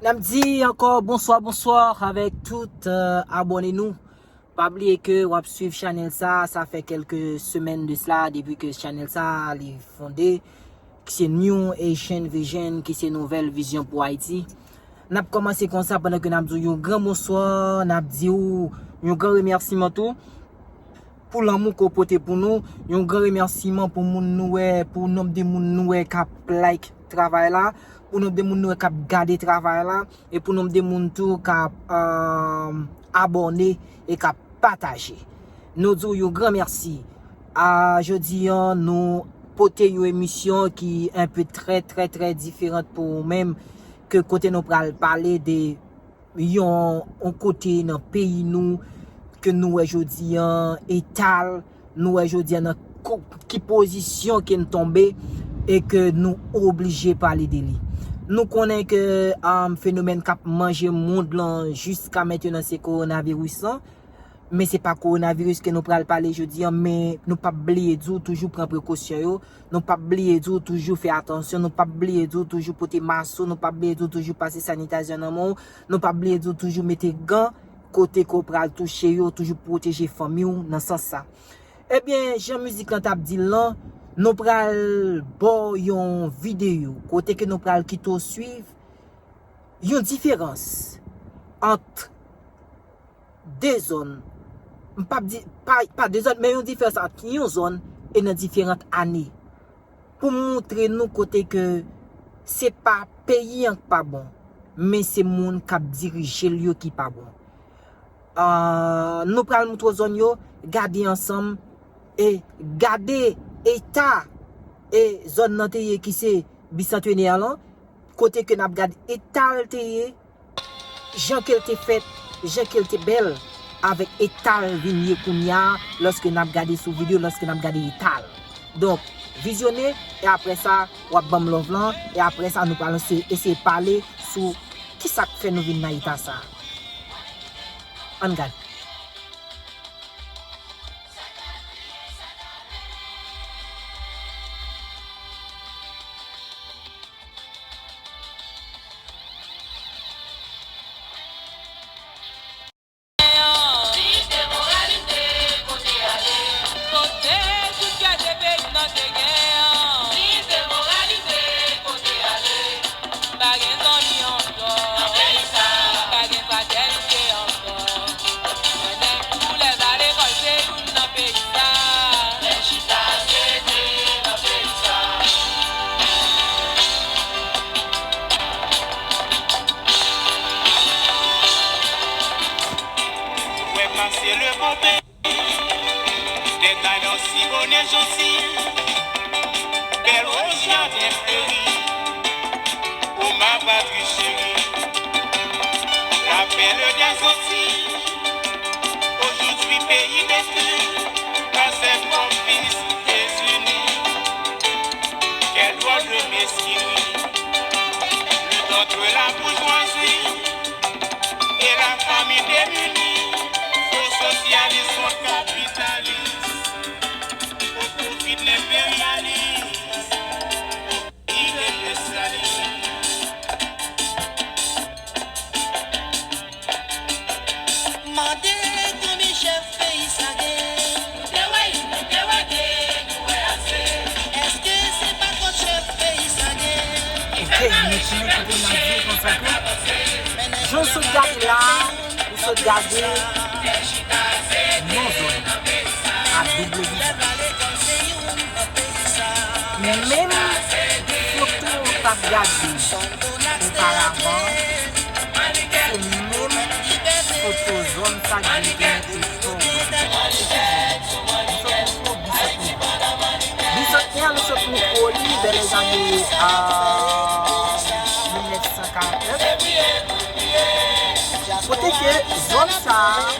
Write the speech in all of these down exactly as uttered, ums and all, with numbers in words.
M di ankò bonswa, bonswa avèk tout, euh, abòne nou. Pa bliye ke w ap swiv chanèl sa, sa fè kèlke semèn de sla depi ke chanèl sa li fonde, ki se New Haitian Vision, ki se nouvèl vizyon pou Ayiti. N ap kòmanse konsa pandan ke n ap di w yon gran bonswa, n ap di w yon gran remèsiman tou pou lanmou ke w pote pou nou. Yon gran remèsiman pou moun nou wè, pou nonb de moun nou wè k ap like travay la, pou nonb de moun nou wè k ap gade travay la, e pou nonb de moun tou k ap, euh, abòne e k ap pataje. Nou di w yon gran mèsi. A, jodi an, nou pote yon emisyon ki enpe trè, trè, trè diferan pou ou menm, ke kote nou pral pale de yon, yon kote nan peyi nou ke nou wè jodi an eta l, nou wè jodi an nan ko-, ki pozisyon ke n tonbe e ke nou oblije pale de li. Nou konnen ke, um, fenomèn k ap manje mond lan jiska mentnan se kowonaviris lan. Men se pa kowonaviris ke nou pral pale jodi an, men nou p ap bliye di w toujou pran prekosyon yo. Nou p ap bliye di w toujou fè atansyon. Nou p ap bliye di w toujou pote mas ou. Nou p ap bliye di w toujou pase sanitizè nan men w. Nou p ap bliye di w toujou mete gan kote ke w pral touche yo, toujou pwoteje fanmi w nan sans sa. Ebyen, jan mizik lan t ap di l lan, nou pral ba w yon videyo kote ke nou pral kite w swiv yon diferans ant de zòn. M p ap di, pa, pa de zòn, men yon diferans ant yon zòn e nan diferan ane. Pou moutre nou kote ke se pa peyi an k pa bon, men se moun k ap dirije l yo ki pa bon. Ah, nou pral moutre w zòn yo, gade ansanm, e gade eta e zòn nan te ye ki se Bicentenaire lan, kote ke n ap gade eta l te ye, jan ke l te fèt, jan ke l te bèl, avèk eta l vin ye kounye a, lòske n ap gade sou videyo, lòske n ap gade eta l. Donk, vizyone, e apre sa, w ap ban m love lan, e apre sa, nou pral ese-, eseye pale sou kisa k fè nou vin nan eta sa. Ann gade. Pa gen zanmi ankò. Pa gen fratènite ankò. Mwen nèk koulè va lekòl se youn nan peyi sa. Lè chita se te nan peyi sa. Wè pase le bon peyi. Tèt adan si bonè janti, bèl roz jaden fleri, o ma patri cheri, lapèl dè Zanti, ojodwi peyi detwi, pa sèl pwòp fis dezini. Quelle drôle de mesquinerie, lutte entre la bourgeoisie et la famille démunie, faux socialistes contre capitalistes, au profit de l'impérialisme, au profit de l'impérialisme. Mande konbyen chèf peyi sa gen. Nou te wè youn, nou te wè de, nou wè ase. Èske se pa twòp chèf peyi sa gen? Ok, nou fini kote n ap di konsa ke jan w sot gade la, ou sot gade yon zòn a double vizaj. Menm foto w t ap gade oparavan, se menm foto zòn sa k vin gen istwa. Bisantnè, nou sot Mikwo li, dè lèzane, ah, mil nèf san karant nèf. Kote ke zòn sa a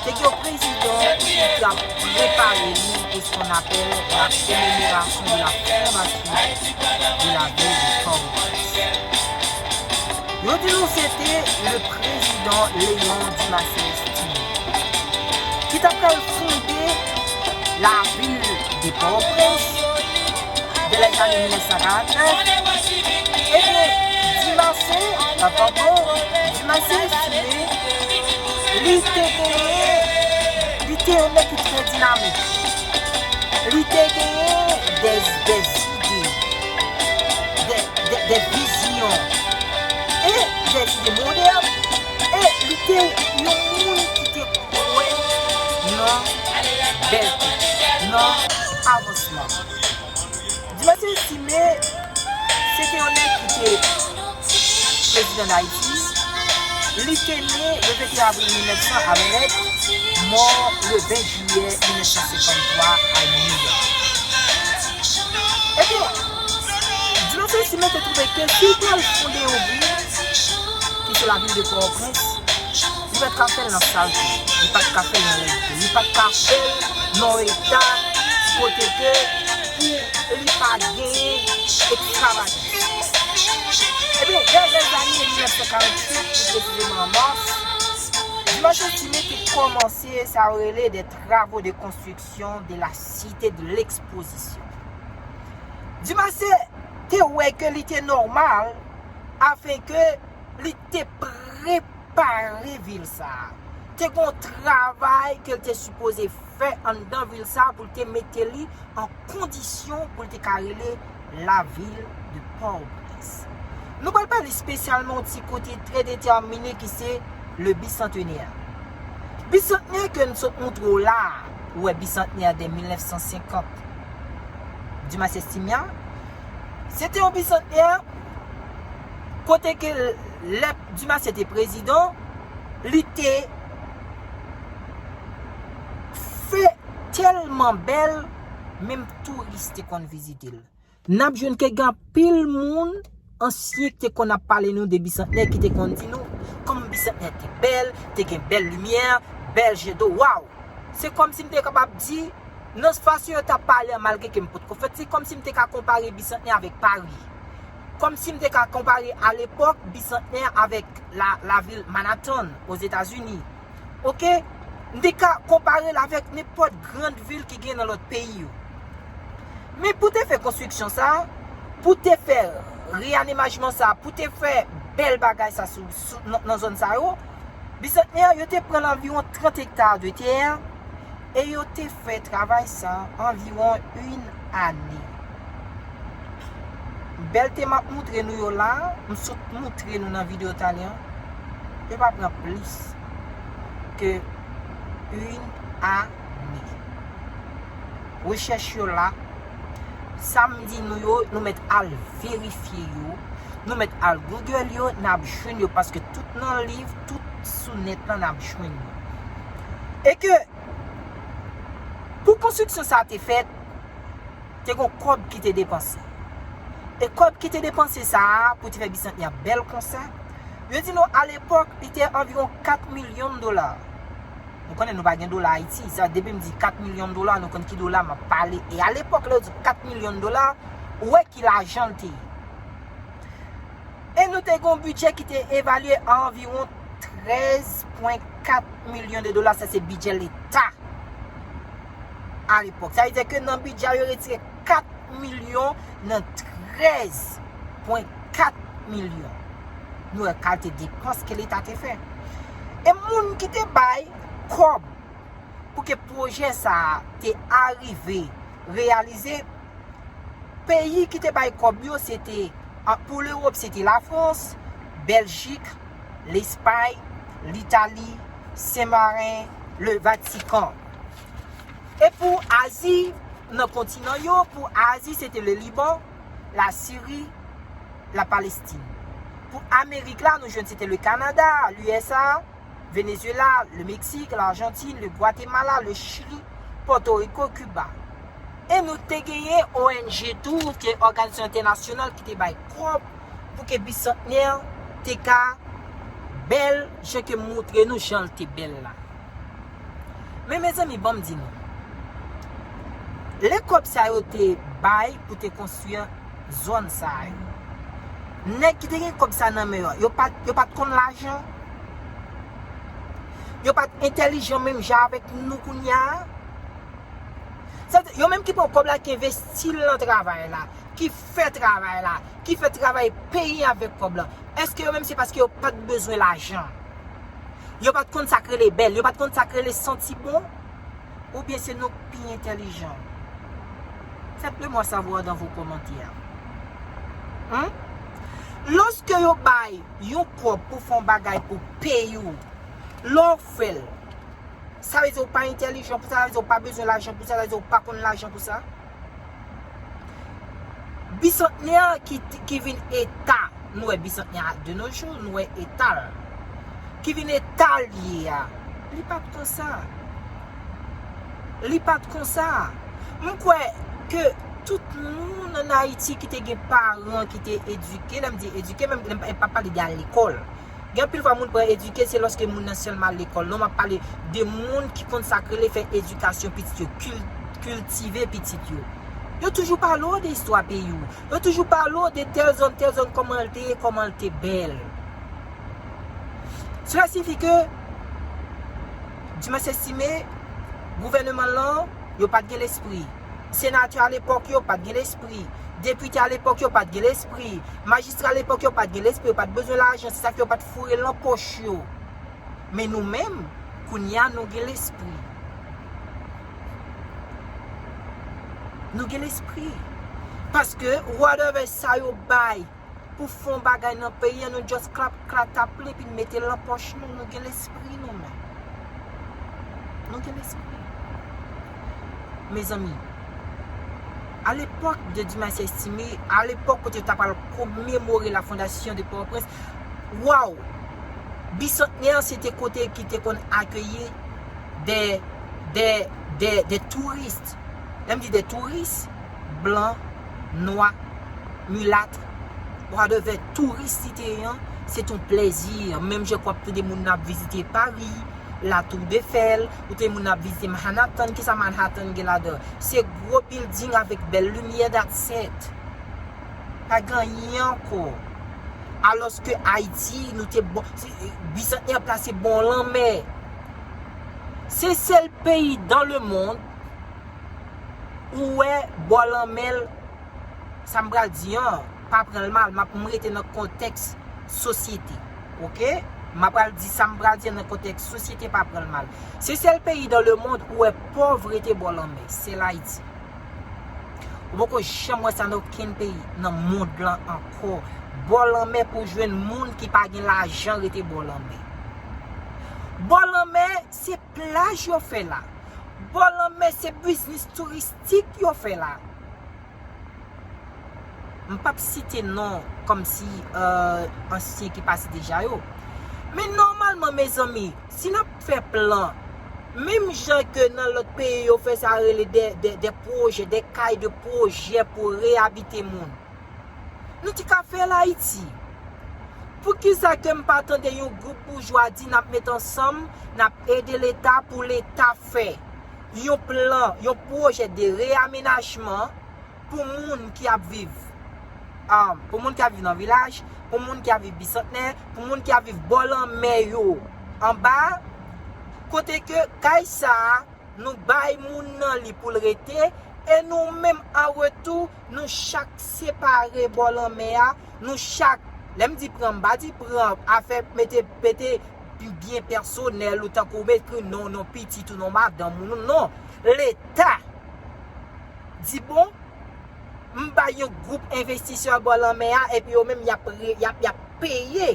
te gen yon prezidan ki t ap prepare li pou ce qu'on appelle la commémoration de la fondation de la ville de Port-au-Prince. Yo di nou se te le prezidan Léon Dumarsais Timoun ki ta pral fonde lavil de Pòtoprens dè lèzane mil nèf san karant nèf. Ebyen, Dumarsais Dumarsais, pa pran bon, Dumarsais estime li te genyen, li te yon nèg ki trè dinamik. Li te genyen des, des idées, des, des, des visions et des idées modernes. E li te yon moun ki te kwè nan bèlte, nan avansman. Dumarsais Estimé, se te yon nèg ki te prezidan Dayiti. Li te ne le venteyen avril mil nèf san avèk mò le ven jiyè mil nèf san senkanntwa a New York. Ebyen, Dumarsais Estimé te twouve ke si l pral fonde yon vil, ki se lavil de Pòtoprens, li pa t ka fè l nan salte, li pa t ka fè l nan lèdte, li pa t ka fè l nan yon eta kote ke pou li pa genyen ekstravagans. Ebyen, dè lèzane mil nèf san karannsenk, pli presizeman an mas, Dumarsais Estimé te kòmanse sa yo rele des travaux de construction de la Cité de l'Exposition. Dumarsais te wè ke li te nòmal afin ke li te prepare vil sa a. Te gen yon travay ke l te sipoze fè anndan vil sa a pou l te mete li an kondisyon pou l te ka rele lavil de Pòtoprens. Nou pral pale espesyalman yon ti kote trè detèmine ki se le Bicentenaire. Bicentenaire ke n sot montre w la a, ou wè Bicentenaire de mil nèf san senkant. Dumarsais Estimé, se te yon Bicentenaire kote ke lè Dumarsais te prezidan, li te fè tèlman bèl, menm touris te konn vizite l. N ap jwenn ke gen anpil moun ansyen ki te konn ap pale nou de Bicentenaire, ki te konn di nou kòman Bicentenaire te bèl, te gen bèl limyè, bèl jet d'eau, waw! Se kòmsi m te kapab di, nan fason yo t ap pale an, malgre ke m potko fèt, se kòmsi m te ka konpare Bicentenaire avèk Paris. Kòmsi m te ka konpare alepòk Bicentenaire avèk la, lavil Manhattan, Ozetazini. Oke? M te ka konpare l avèk nenpòt gran vil ki gen nan lòt peyi yo. Men pou te fè konstriksyon sa a, pou te fè reyanimajman sa a, pou te fè bèl bagay sa sou, sou, nan, nan zòn sa yo, Bicentenaire, yo te pran l anviwon trant ekta de tè e yo te fè travay sa anviwon yon ane. Bèlte m ap montre nou yo la, m sot montre nou nan videyo talè an, yo pa pran plis ke yon ane. Rechèch yo la, sa m di nou yo, nou mèt al verifye yo, nou mèt al Google yo, n ap jwenn yo, paske tout nan liv, tout sou nèt lan, n ap jwenn yo. E ke pou konstriksyon sa a te fèt, te gon kòb ki te depanse. E kòb ki te depanse sa a pou te fè Bicentenaire bèl konsa, yo di nou alepòk li te anviwon kat milyon dola. Nou konnen nou pa gen dola Ayiti, sa depi m di kat milyon dola, nou konn ki dola m ap pale. E alepòk lè yo di kat milyon dola, ou wè ki lajan l te ye. E nou te gen yon bidjè ki te evalye a anviwon trèz pwen kat milyon de dola, sa se bidjè leta alepòk. Sa vle di ke nan bidjè a yo retire kat milyon nan trèz pwen kat milyon. Nou wè kalite depans ke leta te fè. E moun ki te bay kòb pou ke pwojè sa a te arive reyalize, peyi ki te bay kòb yo, se te, a, pou Lewòp, se te Lafrans, Bèljik, Lespay, Litali, Senmaren, le Vatikan. E pou Azi, nan kontinan yo, pou Azi, se te le Liban, Lasiri, Lapalestin. Pou Amerik la, nou jwenn se te le Kanada, l'U S A, Venezuela, le Mexique, l'Argentine, le Guatemala, le Chili, Pòtoriko, Kiba. E nou te genyen O N G tou, ke òganizasyon entènasyonal ki te bay kòb pou ke Bicentenaire te ka bèl, jan ke m montre nou jan l te bèl la. Men, mezanmi, ban m di nou, lè kòb sa yo te bay pou te konstwi zòn sa yo, nèg ki te gen kòb sa nan men yo, yo pa t, yo pa t konn lajan? Yo pa t entèlijan menm jan avèk nou kounye a? Sa vle di, yo menm ki pran kòb la, ki envesti l nan travay la, ki fè travay la, ki fè travay peyi avèk kòb lan, èske yo menm se paske yo pa t bezwen lajan? Yo pa t konn sa k rele bèl, yo pa t konn sa k rele santi bon? Oubyen se nou k pi entèlijan? Faites-le moi savoir dans vos commentaires. Hein? Lòske yo bay yon kòb pou fè yon bagay pou peyi w, lè w fè l, sa vle di w pa entèlijan pou sa, sa vle di w pa bezwen lajan pou sa, sa vle di w pa konn lajan pou sa? Bisantnè ki, ki vin eta, nou wè bisantnè a de nos jours, nou wè eta l. Ki vin eta l ye a, li pa t konsa. Li pa t konsa. M kwè ke tout moun ann Ayiti ki te gen paran ki te edike, lè m di edike, menm lè m pa pale de al lekòl. Gen anpil fwa moun pran edike, se lòske moun nan sèlman al lekòl. Non, m ap pale de moun ki konn sa k rele fè edikasyon pitit yo, kil-, kiltive pitit yo. Yo toujou pale w de istwa peyi w. Yo toujou pale w de tèl zòn, tèl zòn, kòman l te ye, kòman l te bèl. Sela siyifi ke, Dimanche Estime, gouvènman lan, yo pa t gen lespri. Senatè alepòk yo pa t gen lespri. Depite alepòk yo pa t gen lespri. Majistra alepòk yo pa t gen lespri. Yo pa t bezwen lajan. Se sa fè yo pa t foure l nan pòch yo. Men nou menm, kounye a nou gen lespri. Nou gen lespri. Paske, whatever sa yo bay, pou fè yon bagay nan peyi an, nou just klap, klataple, epi n mete l nan pòch nou, nou gen lespri nou menm. Nou gen lespri. Mezanmi, alepòk de Dimanche Estime, alepòk kote yo ta pral komemore la fondasyon de Pòtoprens, waw! Bisantnè an se te kote ki te konn akeyi de, de, de, de touris. Lè m di de touris, blan, nwa, milat, whatever, touris li te ye an, se t on plèzi. Menm jan w ap tande moun nan ap vizite Pari, La Tour Eiffel, ou tande moun nan ap vizite Manhattan, kisa Manhattan gen ladan? Se gwo bilding avèk bèl limyè, that's it. Pa gen anyen ankò. Alòske Ayiti, nou te bò, se, Bisantnè plase bò lanmè. Se sèl peyi dans le monde ou wè bò lanmè l, sa m pral di an, pa pran l mal, m ap, m rete nan kontèks sosyete. Oke? M ap pral di sa m pral di an nan kontèks sosyete, pa pran l mal. Se sèl peyi dans le monde ou wè pòv rete bò lanmè. Se Ayiti. Ou poko janm wè sa nan okenn peyi nan mond lan ankò. Bò lanmè pou jwenn moun ki pa gen lajan rete bò lanmè. Bò lanmè, se plaj yo fè la. Bò lanmè, se biznis touristik yo fè la. M p ap site non kòmsi, euh, ansyen ki pase deja yo. Men nòmalman, mezanmi, si n ap fè plan, menm jan ke nan lòt peyi yo fè sa rele de, de, de pwojè, de kay de pwojè pou reyabite moun, nou te ka fè l Ayiti. Poukisa ke m pa tande yon gwoup boujwa di n ap met ansanm, n ap ede Leta pou Leta fè yon plan, yon pwojè de reyamenajman pou moun ki ap viv, ah, pou moun ki ap viv nan vilaj, pou moun ki ap viv Bisantnè, pou moun ki ap viv bò lanmè yo anba, kote ke kay sa a, nou bay moun nan li pou l rete, e nou menm an retou, nou chak separe bò lanmè a, nou chak, lè m di pran, m pa di pran, afè mete, mete byen pèsonèl ou tankou m ekri non, non pitit ou non madanm ou, non. Leta di bon, m bay yon gwoup envestisè bò lanmè a, epi yo menm y ap re-, y ap, y ap peye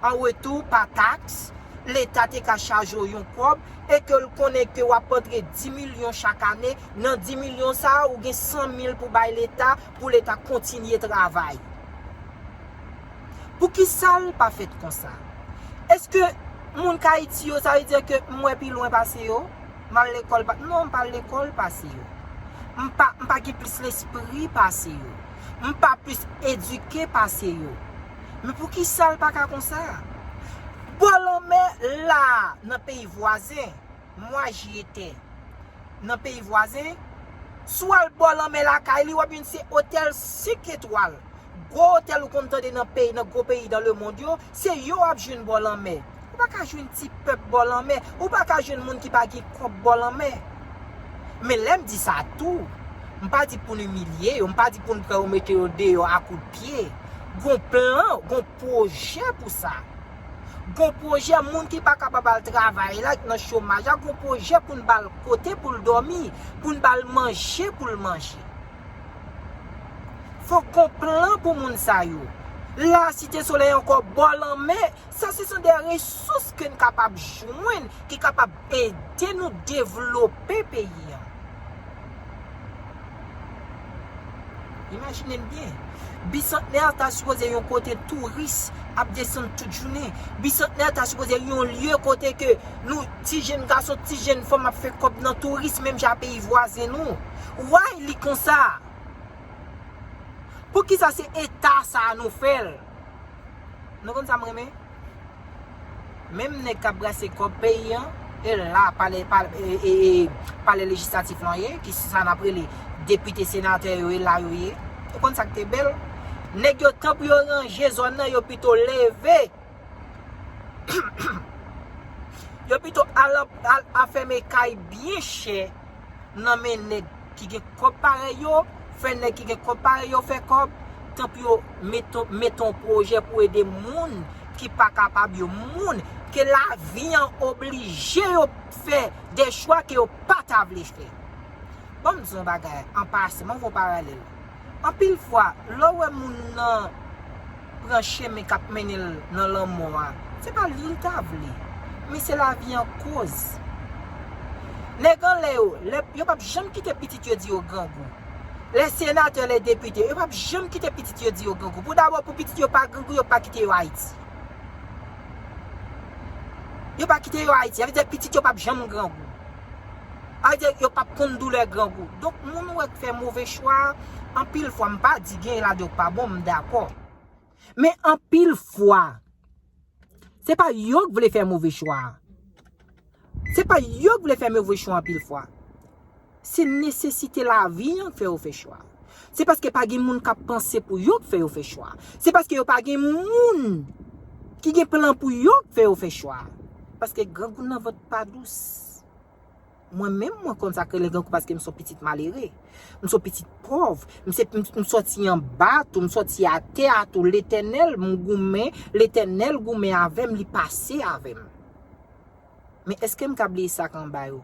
an retou pa taks, Leta te ka chaje w yon kòb, e ke l konnen ke w ap antre dis milyon chak ane, nan dis milyon sa a, ou gen san mil pou bay Leta, pou Leta kontinye travay. Poukisa l pa fèt konsa? Èske moun k Ayiti yo, sa vle di ke m wè pi lwen pase yo? M al lekòl pa, non, m pa al lekòl pase yo. M pa, m pa gen plis lespri pase yo. M pa plis edike pase yo. Men poukisa l pa ka konsa? Bò lanmè la, nan peyi vwazen, mwa jete, nan peyi vwazen, si w al bò lanmè lakay li, w ap jwenn se otèl senk etwal. Gwo otèl ou konn tande nan peyi, nan gwo peyi dans le monde yo, se yo w ap jwenn bò lanmè. Ou pa ka jwenn ti pèp bò lanmè. Ou pa ka jwenn moun ki pa gen kòb bò lanmè. Men lè m di sa tou, M pa di pou n imilye yo, m pa di pou n pran yo mete yo deyò a kout pye. Gon plan, gon pwojè pou sa. Gon pwojè moun ki pa kapab al travay la, ki nan chomaj la, gon pwojè pou n ba l kote pou l dòmi, pou n ba l manje pou l manje. Fòk gon plan pou moun sa yo. La Site Solèy ankò bò lanmè, sa se son de resous ke n kapab jwenn, ki kapab ede nou devlope peyi an. Imajine n byen. Bisantnè ta sipoze yon kote touris ap desann tout jounen. Bisantnè ta sipoze yon lye kote ke nou, ti jenn gason, ti jenn fanm ap fè kòb nan touris, menm jan peyi vwazen nou. Why li konsa? Poukisa se eta sa a nou fè l? Nou konn sa m renmen? Menm nèg k ap brase kòb peyi an, e la palè, palè, e, e, e, palè lejislatif lan ye, ki se sa n ap rele depite, senatè yo, e la yo ye. Ou konn sa k te bèl? Nèg yo, tan pou yo ranje zòn nan, yo pito leve. Yo pito al, al, al fèmen kay byen chè nan men nèg ki gen kòb parèy yo, fè nèg ki gen kòb parèy yo fè kòb, tan pou yo mete, mete yon pwojè pou ede moun ki pa kapab yo, moun ke lavi an oblije yo fè de chwa ke yo pa ta vle fè. Ban m di yon bagay, an pasan, mwen fè yon paralèl. Anpil fwa, lè w wè moun nan pran chemen k ap mennen l nan lanmò a, se pa li l ta vle, men se lavi an koz. Nèg anlè yo, lè, yo p ap janm kite pitit yo di yo grangou. Lè senatè, lè depite, yo p ap janm kite pitit yo di yo grangou. Pou dabò, pou pitit yo pa grangou, yo pa kite yo Ayiti. Yo pa kite yo Ayiti. Sa vle di pitit yo p ap janm grangou. Sa vle di yo p ap konn doulè grangou. Donk, moun ou wè k fè move chwa, anpil fwa, m pa di gen ladan yo k pa bon, m dakò. Men anpil fwa, se pa yo k vle fè move chwa. Se pa yo k vle fè move chwa anpil fwa. Se nesesite lavi an k fè yo fè chwa. Se paske pa gen moun k ap panse pou yo k fè yo fè chwa. Se paske yo pa gen moun ki gen plan pou yo k fè yo fè chwa. Paske grangou nan vant pa dous. Mwen menm, mwen konn sa k rele grangou paske m se yon pitit malere. M se yon pitit pòv. M se, m, m sòti anba tou, m sòti atè a tou. Letènèl, m goumen, Letènèl goumen avè m, li pase avè m. Men èske m ka bliye sa k anba yo?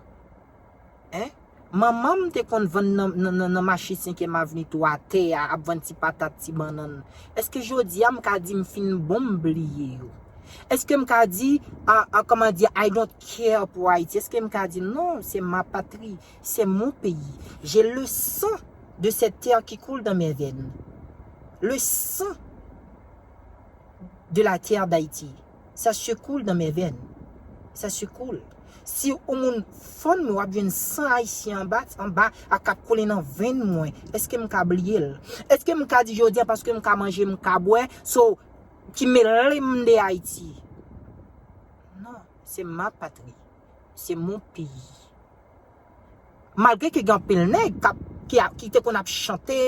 Hein? Manman m te konn vann nan, nan, nan, nan mache senkyèm avni tou atè a, ap vann ti patat, ti bannann. Èske jodi a m ka di m fin bon, m bliye yo? Èske m ka di, a, a, comment dire, I don't care pour Haïti? Èske m ka di non, c'est ma patrie, c'est mon pays. J'ai le sang de cette terre qui coule dans mes veines. Le sang de la terre d'Haïti. Ça se coule dans mes veines. Ça se coule. Si yon moun fann mwen, w ap jwenn san ayisyen anba, anba a k ap koule nan venn mwen. Èske m ka bliye l? Èske m ka di jodi a paske m ka manje, m ka bwè, so, ki mele m de Ayiti? Non, c'est ma patrie. C'est mon pays. Malgre ke gen anpil nèg k ap, ki ap, ki te konn ap chante,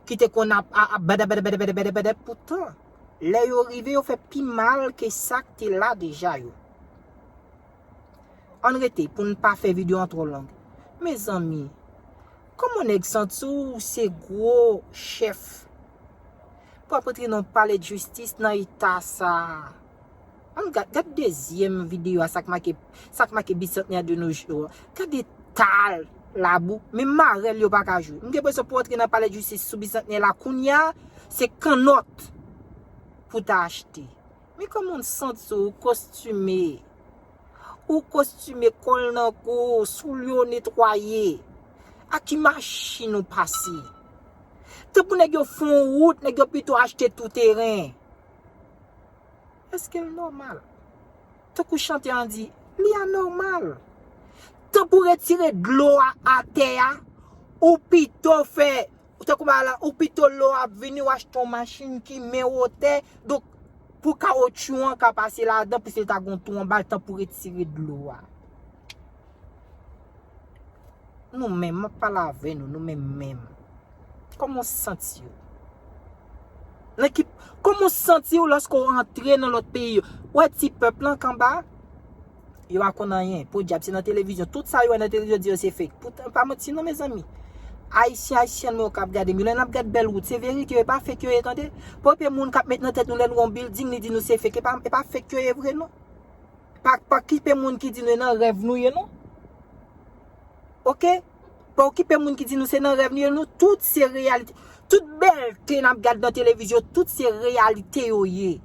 ki te konn ap, a, a, bada, bada, bada, bada, bada, bada, poutan, lè yo rive, yo fè pi mal ke sa k te la deja yo. Ann rete, pou n pa fè videyo an twò long. Mezanmi, kòman nèg santi w se gwo chèf? Pou ap rantre nan palè jistis nan eta sa a. Ann gad, gad dezyèm videyo a, sa k make, sa k make Bisantnè de nos jours. Gad eta labou, menm marèl yo pa ka jwe. M gen enpresyon pou w rantre nan palè jistis sou Bisantnè la kounye a, se kannòt pou w ta achte. Men kòman w santi w kostime? Ou kostime, kòl nan kou, soulye w netwaye. A ki machin ou pase? Tankou nèg yo fè yon wout, nèg yo pito achte tou teren. Èske l nòmal? Tankou chantè an di, li anòmal. Tan pou retire dlo a atè a, ou pito fè, tankou ba la, ou pito lè w ap vini, w achte yon machin ki men wotè, donk pou kawotchou an ka pase ladan, pou si l ta gon twou anba l, tan pou retire dlo a. Nou menm, m ap pale avè nou, nou menm menm. Kòman w santi w? Nan ki, kòman w santi w lòske w antre nan lòt peyi yo? Ou wè ti pèp lan k anba, yo pa konn anyen. Podyab, se nan televizyon. Tout sa yo wè nan televizyon di yo se fake. Poutan, pa manti non, mezanmi. Ayisyen, Ayisyèn mwen yo k ap gade m yo, lè n ap gad bèl wout, se verite yo, e pa fake yo ye, tande. Pa okipe moun k ap met nan tèt nou lè nou gen yon building, li di nou se fake, e pa, e pa fake yo ye vre, non. Pa, pa okipe moun ki di nou e nan rèv nou ye, non. Oke? Pa okipe moun ki di nou se nan rèv nou ye, non. Tout se reyalite. Tout bèlte n ap gad nan televizyon, tout se reyalite yo ye.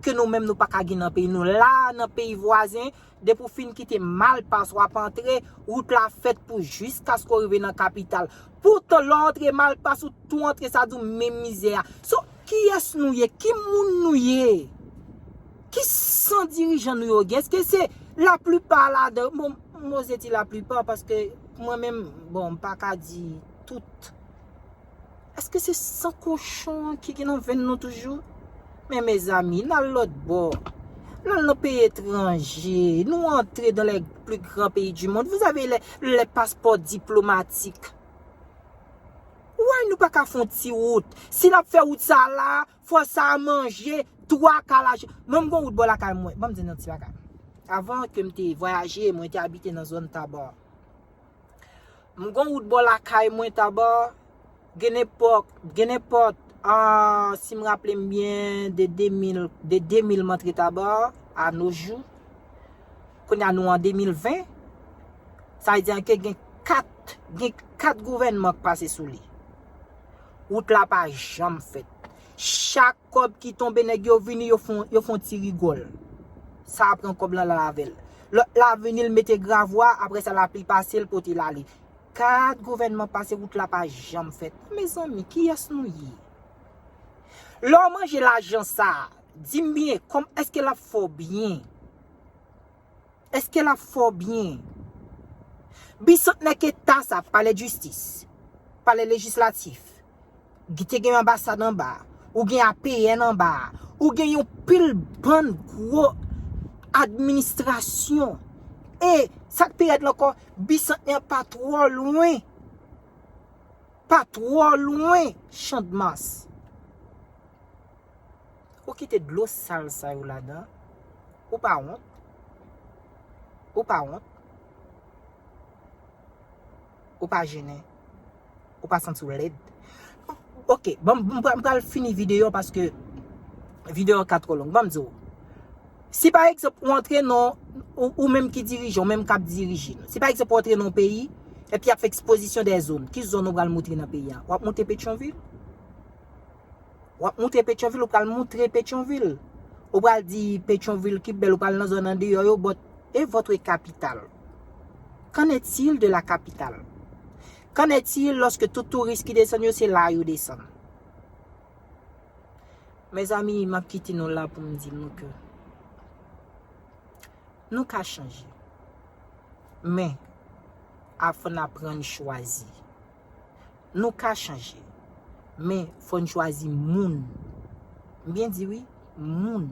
Ke nou menm nou pa ka gen nan peyi nou. La, nan peyi vwazen, depi w fin kite Malpas, w ap antre, wout la fèt pou jiskaske w rive nan kapital. Poutan, lè w antre Malpas, ou tou antre, sa di w menm mizè a. So, kiyès nou ye? Ki moun nou ye? Ki san dirijan nou yo gen? Èske se laplipa ladan? Bon, m oze di laplipa paske mwen menm, bon, m pa ka di tout. Èske se san kochon ki gen nan venn nou toujou? Men mezanmi, n al lòt bò. N al nan peyi etranje. Nou antre dans les plus grands pays du monde. Vous avez les, les passeports diplomatiques. Why nou pa ka fè yon ti wout? Si n ap fè wout sa la, fò sa manje, twa ka lajan. Mwen, m gon wout bò lakay mwen. Ban m di nou yon ti bagay. Avan ke m te vwayaje, mwen te abite nan zòn Taba. M gon wout bò lakay mwen Taba. Gen nenpòt, gen nenpòt, ah, si m raple m byen, de de mil, de de mil m antre Taba, a no jou. Kounye a nou an de mil ven. Sa vle di ke gen kat, gen kat gouvènman k pase sou li. Wout la pa janm fèt. Chak kòb ki tonbe, nèg yo vini, yo fon, yo fon ti rigòl. Sa a pran kòb lan, l al avè l. Lòt la vini, l mete gravwa, apre sa lapli pase, l pote l ale. Kat gouvènman pase, wout la pa janm fèt. Mezanmi, kiyès nou ye? Lè w manje lajan sa a, di m byen, kòm, èske l ap fè w byen? Èske l ap fè w byen? Bisantnè ke ta sa, palè jistis, palè lejislatif, ki te gen yon anbasad anba, ou gen A P N anba, ou gen yon pil bann gwo administrasyon. E sa k pi rèd la ankò, Bisantnè pa twò lwen. Pa twò lwen Chandmas. Ou kite dlo sal sa yo ladan. Ou pa wont? Ou pa wont? Ou pa jennen? Ou pa santi w lèd? Oke, bon, m pral, m pral fini videyo paske videyo ka twò long. Ban m di w. Si pa egzanp ou antre nan, ou, ou menm ki dirije, ou menm k ap dirije nou. Si pa egzanp ou antre nan yon peyi, epi y ap fè ekspozisyon dè zòn, ki zòn ou pral moutre nan peyi a? W ap moutre Petyonvil? W ap moutre Petyonvil, ou pral moutre Petyonvil. Ou pral di Petyonvil ki bèl, ou pral nan zòn andeyò yo, but et votre capitale? Qu'en est-il de la capitale? Qu'en est-il lorsque tout touris ki desann yo, se la yo desann? Mezanmi, m ap kite nou la pou m di nou ke nou ka chanje. Men, fò n aprann chwazi. Nou ka chanje. Men, fò n chwazi moun. M byen di wi, moun.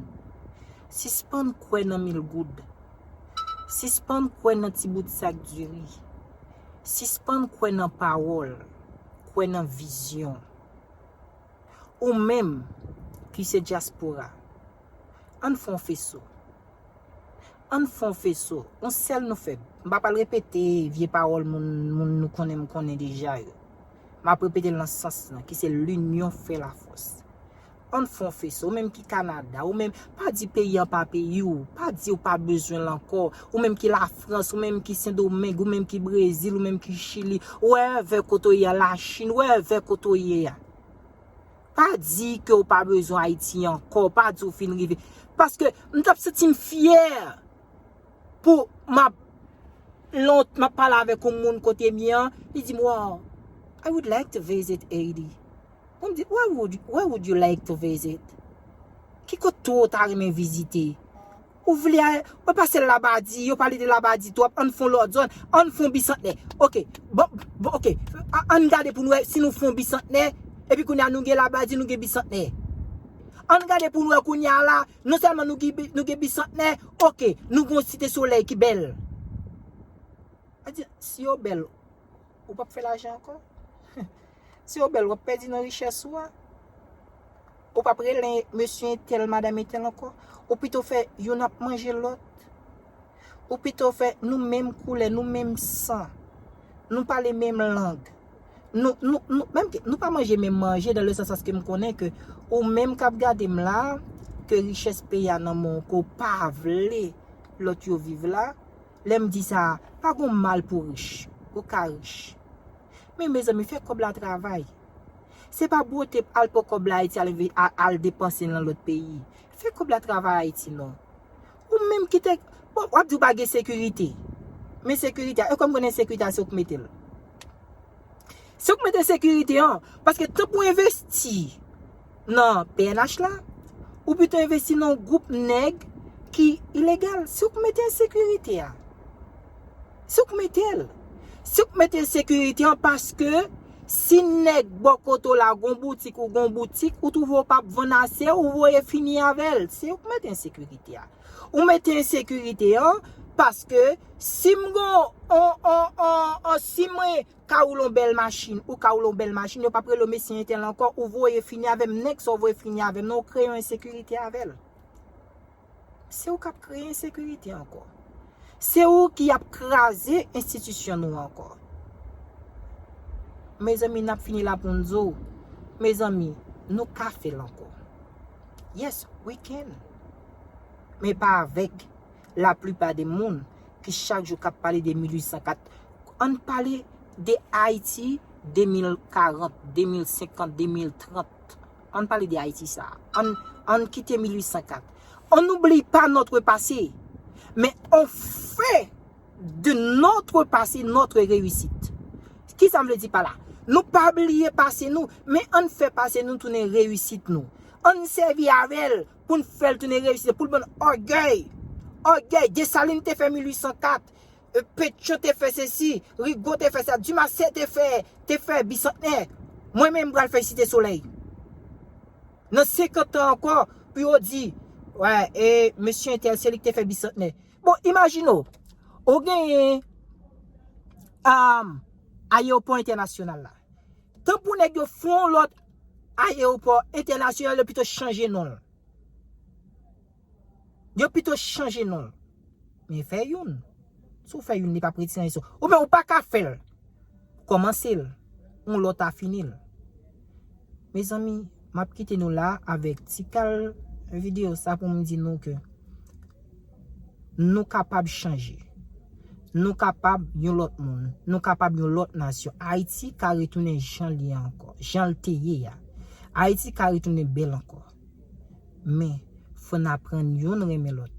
Sispann kwè nan mil goud. Sispann kwè nan ti bout sak diri. Sispann kwè nan pawòl. Kwè nan vizyon. Ou menm ki se dyaspora, ann fè yon feso. Ann fè yon feso. Yon sèl nou fèb. M pa pral repete vye pawòl moun, moun nou konnen, m konnen deja yo. M ap repete l nan sans lan, ki se l'union fait la force. Ann fè yon feso. Ou menm ki Kanada, ou menm, pa di peyi an pa peyi w. Pa di w pa bezwen l ankò. Ou menm ki Lafrans, ou menm ki Sendomeng, ou menm ki Brezil, ou menm ki Chili. Wherever kote w ye a, Lachin, wherever kote w ye a. Pa di ke w pa bezwen Ayiti ankò, pa di w fin rive. Paske m t ap santi m fyè pou m ap, lè m ap pale avèk yon moun kote m ye an, li di m, "Wow, I would like to visit Haiti." Mwen m di, "Why would, why would you like to visit?" Ki kote w ta renmen vizite? Ou vle a, ou pa sèl Labadi, yo pale de Labadi twòp, ann fè yon lòt zòn, ann fè yon Bisantnè. Oke, bon, bon, oke, a-, ann gade pou n wè si nou fè yon Bisantnè, epi kounye a nou gen Labadi, nou gen Bisantnè. Ann gade pou n wè kounye a la, non sèlman nou gen bi-, nou gen Bisantnè, oke, nou gen yon Site Solèy ki bèl. A di, si yo bèl, ou p ap fè lajan ankò. Si yo bèl, w ap pèdi nan richès ou a. Ou p ap rele mesye entèl, madanm entèl ankò. Ou pito fè youn ap manje lòt. Ou pito fè nou menm koulè, nou menm san. Nou pale menm lang. nou, nou, nou, menm ke, nou pa manje menm manje, dans le sens paske m konnen ke ou menm k ap gade m la, ke richès peyi a nan men w, ke w pa vle lòt yo viv la, lè m di sa, pa gon mal pou rich, ou ka rich. Men mezanmi, fè kòb la travay. Se pa bwote al pran kòb la Ayiti al, al depanse l nan lòt peyi. Fè kòb la travay Ayiti non. Ou menm ki te, bon, w ap di w pa gen sekirite. Men sekirite a, e kòm konnen sekirite a se ou k mete l. Se ou k mete sekirite an, paske tan pou envesti nan P N H la, ou pito envesti nan yon gwoup nèg ki ilegal. Se ou k mete ensekirite a. Se ou k mete l. Se ou k mete ensekirite an paske si nèg bò kote w la gon boutik ou gon boutik, ou twouve w p ap vann ase, ou voye fini avè l. Se ou k mete ensekirite a. Ou mete ensekirite an paske si m gon, on, on, on, on, si mwen ka woule yon bèl machin, ou ka woule yon bèl machin, yo p ap rele w mesye entèl ankò, ou voye fini avè m, nèg sa w voye fini avè m nan, ou kreye yon ensekirite avè l. Se ou k ap kreye ensekirite ankò. Se ou ki ap kraze enstitisyon nou ankò. Mezanmi, n ap fini la pou n di w, mezanmi, nou ka fè l ankò. Yes, we can. Men pa avèk laplipa de moun ki chak jou k ap pale de mil uit san kat. Ann pale de Ayiti de mil karant, de mil senkant, de mil trant. Ann pale de Ayiti sa. Ann, ann kite mil uit san kat. On n'oublie pas notre passé, mais on fait de notre passé notre réussite. Kisa m vle di pa la? Nou pa bliye pase nou, men ann fè pase nou tounen reyisit nou. Ann sèvi avè l pou n fè l tounen reyisit, pou l ban n ògèy. Ògèy, Desalin te fè mil uit san kat, e, Petyon te fè sesi, Rigaud te fè sa, Dumarsais te fè, te fè bisantnè. Mwen menm m pral fè Site Solèy. Nan senkant tan ankò, pou yo di, wè, e, mesye entèl, se li ki te fè bisantnè. Bon, imajine w, ou genyen, um, ayewopò entènasyonal la. Tan pou nèg yo fè yon lòt ayewopò entènasyonal, yo pito chanje non l. Yo pito chanje non l. Men fè youn. Si w fè youn, li p ap retire anyen sou. Oubyen ou pa ka fè l. Kòmanse l. Yon lòt a fini l. Mezanmi, m ap kite nou la avèk ti kal videyo sa pou m di nou ke nou kapab chanje. Nou kapab yon lòt moun. Nou kapab yon lòt nasyon. Ayiti ka retounen jan l ye ankò. Jan l te ye a. Ayiti ka retounen bèl ankò. Men, fò n aprann youn renmen lòt.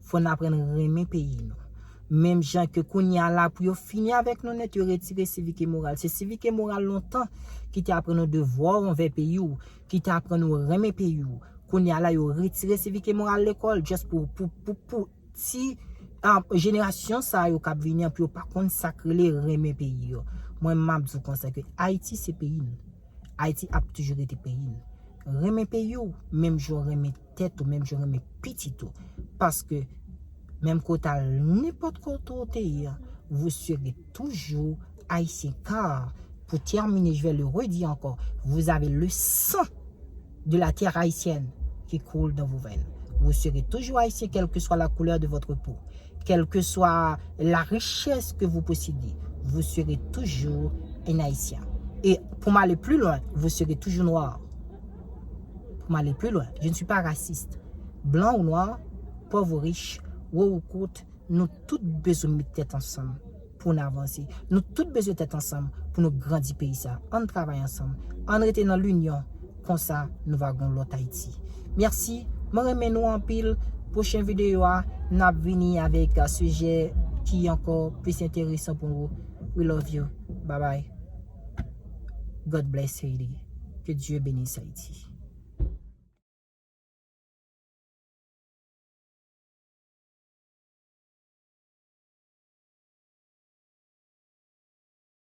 Fò n aprann renmen peyi nou. Menm jan ke kounye a la pou yo fini avèk nou nèt, yo retire sivik e moral. Se sivik e moral lontan ki te aprann nou devwa w anvè peyi w, ki te aprann nou renmen peyi w. Kounye a la, yo retire sivik e moral lekòl, just pou, pou, pou, pou ti, ah, jenerasyon sa yo k ap vini an, pou yo pa konn sa k rele renmen peyi yo. Mwen, m ap di w konsa ke Ayiti se peyi n. Ayiti ap toujou rete peyi n. Renmen peyi w, menm jan w renmen tèt ou, menm jan w renmen pitit ou. Paske, menm ke w t al nenpòt kote w te ye a, vous serez toujours haïtien. Car, pour terminer, je vais le redire encore, vous avez le sang de la terre haïtienne qui coule dans vos veines. Vous serez toujours haïtien, quelle que soit la couleur de votre peau, quelle que soit la richesse que vous possédez, vous serez toujours un Haïtien. Et pour m'aller plus loin, vous serez toujours noir. Pour m'aller plus loin, je ne suis pas raciste. Blanc ou noir, pauvre ou riche, wo ou kout, nou tout bezwen met tèt ansanm pou n avanse. Nou tout bezwen tèt ansanm pou nou grandi peyi sa. Ann travay ansanm. Ann rete nan linyon. Konsa, nou va gen yon lòt Ayiti. Mèsi. Mwen renmen nou anpil. Pwochen videyo a, n ap vini avèk, euh, sijè ki ankò plis enteresan pou nou. We love you. Bye bye. God bless Haiti. Que Dieu bénisse Haïti.